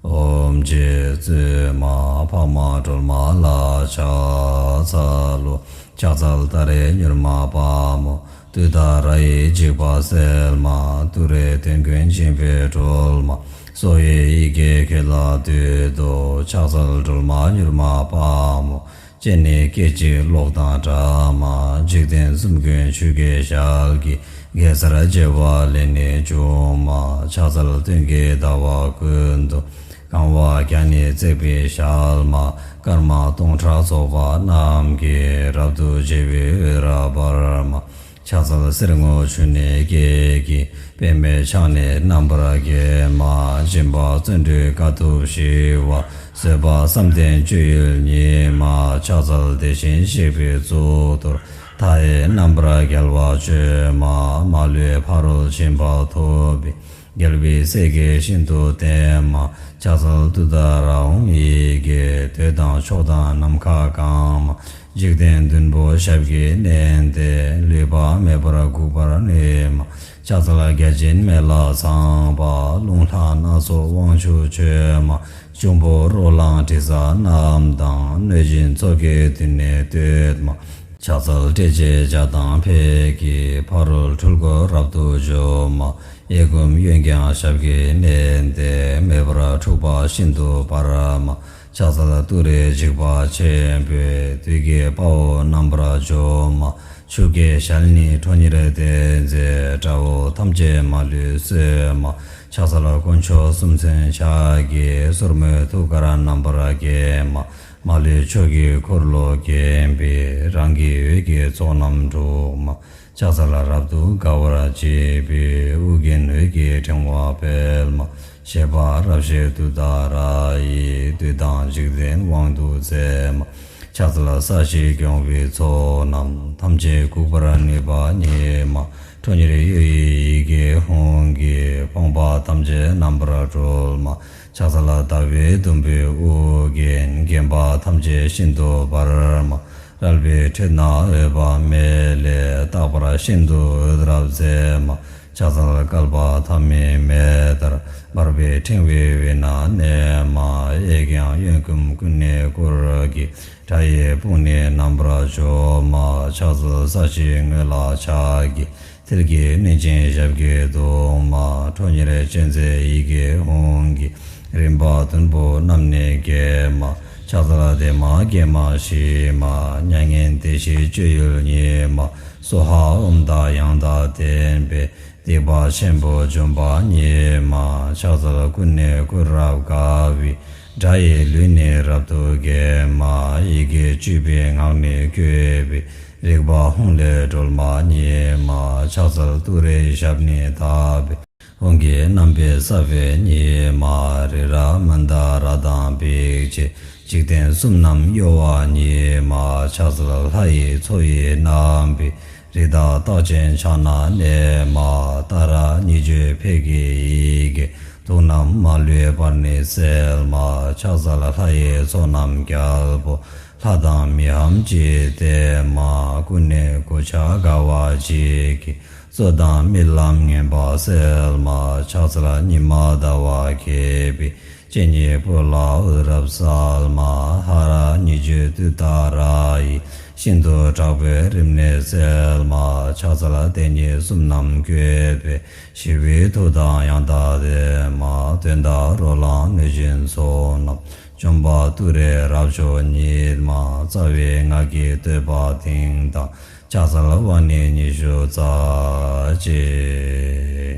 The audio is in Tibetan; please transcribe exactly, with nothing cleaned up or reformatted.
ཨོཾ་རྗེ་བཙུན་མ་འཕགས་མ་སྒྲོལ་མ་ལ་ཕྱག་འཚལ་ལོ། ཕྱག་འཚལ་ཏཱ་རེ་མྱུར་མ་དཔའ་མོ། ཏུཏྟཱ་ར་ཡི་འཇིགས་པ་སེལ་མ། ཏུ་རེ་གདོན་ཀུན་འཆིང་བའི་སྒྲོལ་མ། སོགས་ཡི་ཡི་གེ་ཁྱེད་ལ་འདུད་དོ། ཕྱག་འཚལ་སྒྲོལ་མ་མྱུར་མ་དཔའ་མོ། སྤྱན་ནི་སྐད་ཅིག་གློག་དང་འདྲ་མ། འཇིག་རྟེན་གསུམ་མགོན་ཆུ་སྐྱེས་ཞལ་གྱི། གེ་སར་བྱེ་བ་ལས་ནི་བྱུང་མ། ཕྱག་འཚལ་སྟོན་ཀའི་ཟླ་བ་ཀུན་ཏུ། གང་བ་བརྒྱ་ནི་བརྩེགས་པའི་ཞལ་མ། སྐར་མ་སྟོང་ཕྲག་ཚོགས་པ་རྣམས་ཀྱིས། རབ་ཏུ་ཕྱེ་བའི་འོད་རབ་འབར་མ། ཕྱག་འཚལ་གསེར་སྔོ་ཆུ་ནས་སྐྱེས་ཀྱི། པདྨས་ཕྱག་ནི་རྣམ་པར་བརྒྱན་མ། སྦྱིན་པ་བརྩོན་འགྲུས་དཀའ་ཐུབ་ཞི་བ། བཟོད་པ་བསམ་གཏན་སྤྱོད་ཡུལ་ཉིད་མ། ཕྱག་འཚལ་དེ་བཞིན་གཤེགས་པའི་གཙུག་ཏོར། མཐའ་ཡས་རྣམ་པར་རྒྱལ་བ་སྤྱོད་མ། མ་ལུས་ཕ་རོལ་ཕྱིན་པ་ཐོབ་པའི། རྒྱལ་བའི་སྲས་ཀྱིས་ཤིན་ཏུ་བསྟེན་མ། ཕྱག་འཚལ་ཏུཏྟཱ་ར་ཧཱུྃ་ཡི་གེས། འདོད་དང་ཕྱོགས་དང་ནམ་མཁའ་གང་མ། འཇིག་རྟེན་བདུན་པོ་ཞབས་ཀྱིས་མནན་ཏེ། ལུས་པ་མེད་པར་འགུགས་པར་ནུས་མ། ཕྱག་འཚལ་བརྒྱ་བྱིན་མེ་ལྷ་ཚངས་པ། རླུང་ལྷ་སྣ་ཚོགས་དབང་ཕྱུག་མཆོད་མ། འབྱུང་པོ་རོ་ལངས་དྲི་ཟ་རྣམས་དང་། གནོད་སྦྱིན་ཚོགས་ཀྱིས་མདུན་ནས་བསྟོད་མ། ཕྱག་འཚལ་ཏྲཊ་ཅེས་བྱ་དང་ཕཊ་ཀྱིས། ཕ་རོལ་འཁྲུལ་འཁོར་རབ་ཏུ་འཇོམས་མ། གཡས་བསྐུམ་གཡོན་བརྐྱང་ཞབས་ཀྱིས་མནན་ཏེ། མེ་འབར་འཁྲུགས་པ་ཤིན་ཏུ་འབར་མ། ཕྱག་འཚལ་ཏུ་རེ་འཇིགས་པ་ཆེན་པོས། བདུད་ཀྱི་དཔའ་བོ་རྣམ་པར་འཇོམས་མ། ཆུ་སྐྱེས་ཞལ་ནི་ཁྲོ་གཉེར་ལྡན་མཛད། དགྲ་བོ་ཐམས་ཅད་མ་ལུས་གསོད་མ། ཕྱག་འཚལ་དཀོན་མཆོག་གསུམ་མཚོན་ཕྱག་རྒྱའི། སོར་མོས་ཐུགས་ཀར་རྣམ་པར་བརྒྱན་མ། མ་ལུས་ཕྱོགས་ཀྱི་འཁོར་ལོས་བརྒྱན་པའི། རང་གི་འོད་ཀྱི་ཚོགས་རྣམས་འཁྲུགས་མ། ཕྱག་འཚལ་རབ་ཏུ་དགའ་བར་བྱེད་པའི། ཨོ་རྒྱན་འོད་ཀྱི་ཕྲེང་བ་སྤེལ་མ། བཞད་པ་རབ་བཞད་ཏུཏྟཱ་ར་ཡིས། བདུད་དང་འཇིག་རྟེན་དབང་དུ་མཛད་མ། ཕྱག་འཚལ་ས་གཞི་སྐྱོང་བའི་ཚོགས་རྣམས། ཐམས་ཅད་འགུགས་པར་ནུས་པ་ཉིད་མ། ཁྲོ་གཉེར་གཡུ་ཡི་ཡི་གེ་ཧཱུྃ་གིས། ཕོངས་པ་ཐམས་ཅད་རྣམ་པར་སྒྲོལ་མ། ཕྱག་འཚལ་ཟླ་བའི་དུམ་བུས་དབུ་བརྒྱན། བརྒྱན་པ་ཐམས་ཅད་ཤིན་ཏུ་འབར་མ། རལ་པའི་ཁྲོད་ན་འོད་དཔག་མེད་ལས། རྟག་པར་ཤིན་ཏུ་འོད་རབ་མཛད་མ། ཕྱག་འཚལ་བསྐལ་པ་ཐ་མའི་མེ་ལྟར། འབར་བའི་ཕྲེང་བའི་དབུས་ན་གནས་མ། གཡས་བརྐྱང་གཡོན་བསྐུམ་ཀུན་ནས་བསྐོར་གྱི། དགྲ་ཡི་དཔུང་ནི་རྣམ་པར་འཇོམས་མ། ཕྱག་འཚལ་ས་གཞིའི་ངོས་ལ་ཕྱག་གི་མཐིལ་གྱིས་མནན་ཅིང་ཞབས་ཀྱིས་བརྡུང་མ། ཁྲོ་གཉེར་ཅན་མཛད་ཡི་གེ་ཧཱུྃ་གིས། རིམ་པ་བདུན་པོ་རྣམས་ནི་འགེམས་མ། ཕྱག་འཚལ་བདེ་མ་དགེ་མ་ཞི་མ། མྱ་ངན་འདས་ཞི་སྤྱོད་ཡུལ་ཉིད་མ། སྭཱ་ཧཱ་ཨོཾ་དང་ཡང་དག་ལྡན་པས། སྡིག་པ་ཆེན་པོ་འཇོམས་པ་ཉིད་མ། ཕྱག་འཚལ་ཀུན་ནས་བསྐོར་རབ་དགའ་བའི། དགྲ་ཡི་ལུས་ནི་རབ་ཏུ་འགེམས་མ། ཡི་གེ་བཅུ་པའི་ངག་ནི་བཀོད་པའི། རིག་པ་ཧཱུྃ་ལས་སྒྲོལ་མ་ཉིད་མ། ཕྱག་འཚལ་ཏུ་རེའི་ཞབས་ནི་བརྡབས་པས། ཧཱུྃ་གི་རྣམ་པའི་ས་བོན་ཉིད་མ། རི་རབ་མནྡ་ར་དང་འབིགས་བྱེད། འཇིག་རྟེན་གསུམ་རྣམས་གཡོ་བ་ཉིད་མ། ཕྱག་འཚལ་ལྷ་ཡི་མཚོ་ཡི་རྣམ་པའི། རི་དྭགས་རྟགས་ཅན་ཕྱག་ན་གནས་མ། ཏཱ་ར་གཉིས་བརྗོད་ཕཊ་ཀྱི་ཡི་གེས། དུག་རྣམས་མ་ལུས་པར་ནི་སེལ་མ། ཕྱག་འཚལ་ལྷ་ཡི་ཚོགས་རྣམས་རྒྱལ་པོ། ལྷ་དང་མི་འམ་ཅི་ཡིས་བསྟེན་མ། ཀུན་ནས་གོ་ཆ་དགའ་བ་བརྗིད་ཀྱིས། གཙོད་དང་རྨི་ལམ་ངན་པ་སེལ་མ། ཕྱག་འཚལ་ཉི་མ་ཟླ་བ་རྒྱས་པའི། སྤྱན་གཉིས་པོ་ལ་འོད་རབ་གསལ་མ། ཧ་ར་གཉིས་བརྗོད་ཏུཏྟཱ་ར་ཡིས། ཤིན་ཏུ་དྲག་པོའི་རིམས་ནད་སེལ་མ། ཕྱག་འཚལ་དེ་ཉིད་གསུམ་རྣམས་བཀོད་པའི། ཞི་བའི་མཐུ་དང་ཡང་དག་ལྡན་མ། གདོན་དང་རོ་ལངས་གནོད་སྦྱིན་ཚོགས་རྣམས། འཇོམས་པ་ཏུ་རེ་རབ་མཆོག་ཉིད་མ། རྩ་བའི་སྔགས་ཀྱི་བསྟོད་པ་དེང་དང་། ཕྱག་འཚལ་བ་ནི་ཉི་ཤུ་རྩ་གཅིག